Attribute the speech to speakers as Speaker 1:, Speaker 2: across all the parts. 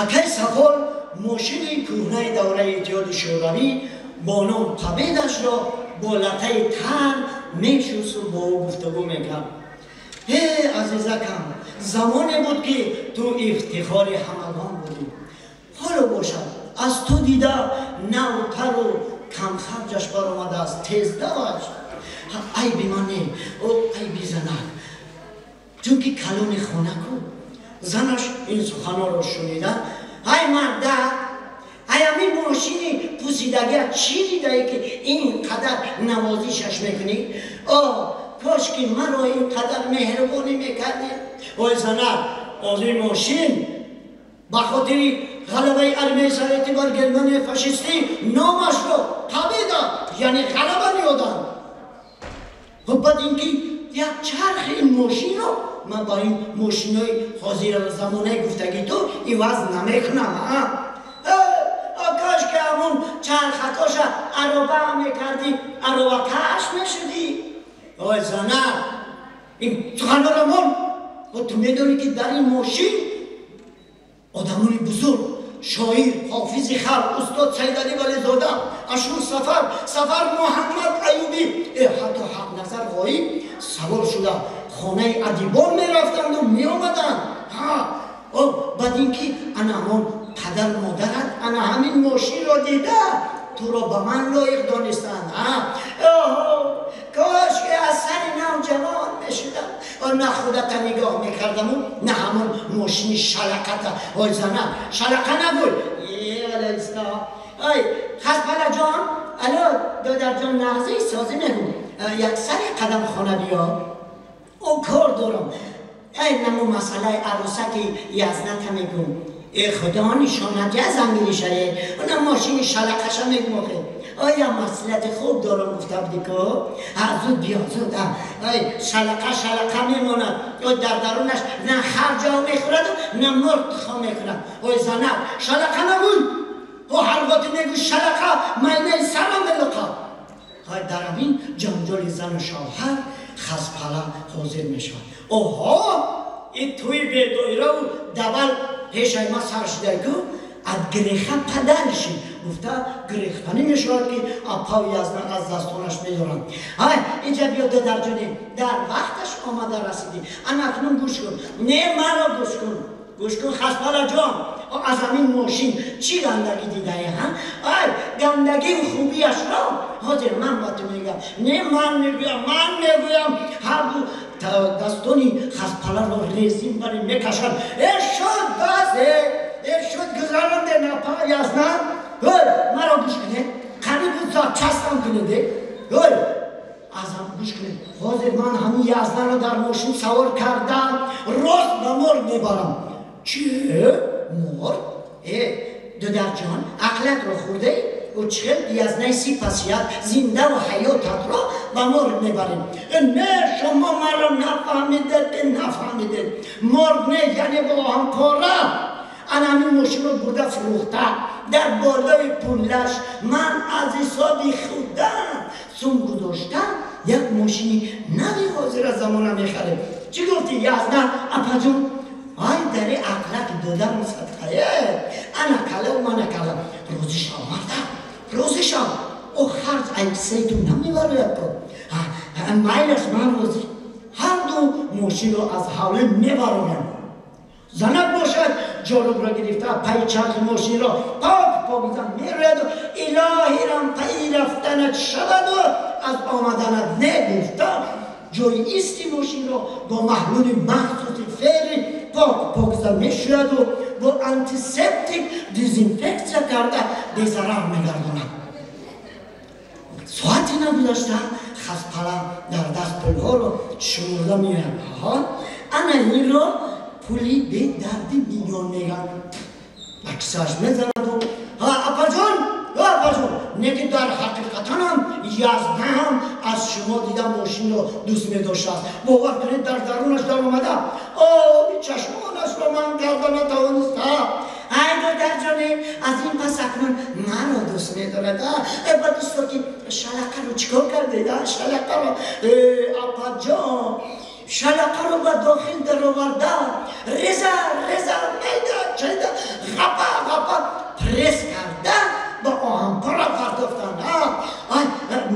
Speaker 1: Акай Сафор мошини кӯҳнаи давраи Иттиҳоди Шӯравӣ бо ном Победашро бо латаи тар мешусту бо ӯ гуфтугӯ мекард. Э азизакам, замоне буд, ки ту ифтихори ҳамагон будӣ. Ҳоло бошад, аз ту дида навтару камхарҷаш баромадааст, тездаваш. Айби ман не, ӯ айби занак, чунки калони хона ку. Занаш ин суханҳоро шунида: ай марда, ай ҳамин мошини пусидагия чӣ дидаӣ, ки ин қадар навозишаш мекунӣ? О, кош ки маро ин қадар меҳрубонӣ мекардӣ. Ой занак, озир мошин ба хотири ғалабаи армияи советӣ бар Германияи фашистӣ номашро Победа, яъне ғалаба ниёданд. Хуб, баъд ин ки як чархи ин мошинро ман ба ин мошинои ҳозира замонаи гуфтагӣ ту иваз намекунам. Кош ки ҳамун чархакоша ароба мекардӣ, аробакаш мешудӣ. Ой занак, ин суханҳоро мон. Ту медонӣ, ки дар ин мошин одамони бузург, шоир, ҳофизи халқ устод Саидалӣ Вализода, Ашур Сафар, Сафар Муҳаммад Аюбӣ, ҳатто Ҳақназар Ғоиб савор шуда хонаи адибон мерафтанду меомаданд. Баъд ин ки ана ҳамон падару модарат ана ҳамин мошинро дида туро ба ман лоиқ донистанд. Кош ки аз сари нав ҷавон мешудам, на худата нигоҳ мекардаму на ҳамон мошини шалақата. Ой занак, шалақа набуд. Ой Хаспалаҷон, ало додарҷон, нағзи созӣ мегӯ, як сари қадамхона биё, о кор дорам. Ай намо масъалаи арӯсаки Язната мегӯм. Э худо нишонат я зангиришае, она мошини шалақаша мегӯм. Охе оя маслиҳати хуб дорам, гуфта будӣ ку, зуд биё, зуд. Ай шалақа шалақа мемонад, ой дар дарунаш на харҷо мехӯраду на мурғ тухм мехӯрад. Ой занак, шалақа нагӯй. О ҳар готи мегӯ шалақа, майнаи сарам мелуқа. Ай дар ҳамин ҷанҷоли зану шавҳар Хаспала ҳозир мешавад. Оҳо, и туи бедоираву давал пешаи ма сар шудай ку, от греха подальше гуфта гирехтанӣ мешавад, ки апав Язна аз дастонаш медоранд. Ай инҷа биё, додарҷоне, дар вақташ омада расидӣ. Ана акнун гӯш кун, не, маро гӯш кун, гӯш кун, Хаспалаҷон, аз ҳамин мошин чӣ гандагӣ дидаe? Ҳа, ай гандагию хубиашро ҳозир ман ба ту мегӯям. Не, ман мегӯям, ман мегӯям. Ҳарду дастони Хаспаларо резин бари мекашанд. Э шуд, бас, э шуд, гузаронде напа Язна. Ой, маро гӯш кунед, қариб буд запчастам кунеде. Ой, азам гӯш кунед, ҳозир ман ҳамин Язнаро дар мошин савор кардам, рост ба морг мебарам. Чи морг? Э додарҷон, ақлатро хӯрдаи? Ӯ чӣ хел Язнаи сипасият зиндаву ҳаётатро ба морг мебарем? Не, шумо маро нафаҳмидед, ки нафаҳмидед. Морг не, яъне бо ҳамкора ана ҳамин мошинро бурда фурӯхта, дар болои пулаш ман аз ҳисоби худам сум гузошта як мошини нави ҳозира замона мехарем. Чӣ гуфтӣ, Язна апаҷон? Ай дари ақлаки додарам садқае, ана калау мана кала. Розӣ шав, марда, розӣ шав. О харҷ айксаи ту намебарояд ко, майлаш, ман розӣ. Ҳарду мошинро аз ҳавлӣ мебароянд. Занак бошад, ҷорубро гирифта, пайи чархи мошинро пок покиза мерояду илоҳирам пайи рафтанат шаваду аз омаданат не гуфта, ҷои исти мошинро бо маҳлули махсуси фери пок покиза мешӯяду бо антисептик дезинфексия карда безарар мегардонад. Соате нагузашта Хаспала дар даст пулҳоро шумурда меояд. Ана инро пули бедарди миён мегӯянд. Ба кисааш мезанаду апаҷон, апаҷон, не ки дар ҳақиқатанам Язнаам аз шумо дида мошинро дӯст медоштааст. Бовар кунед, дар дарунаш даромада оби чашмонашро ман карда натавониста. Ай додарҷоне, аз ин пас акнун маро дӯст медорад. Ба дӯсто ки шалақаро чӣ кор кардед? Шалақаро, апаҷон, шалақаро ба дохил дароварда, реза реза майда чайда ғап. Пресс карда ба оҳанпора партофтанд. Ай,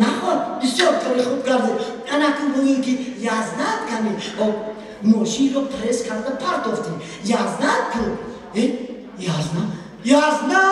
Speaker 1: наход, бисёр кори хуб кардед. Анаку бугӯ, ки язнат ками мошинро пресс карда партофтем. Язнат ку? Язна, язна.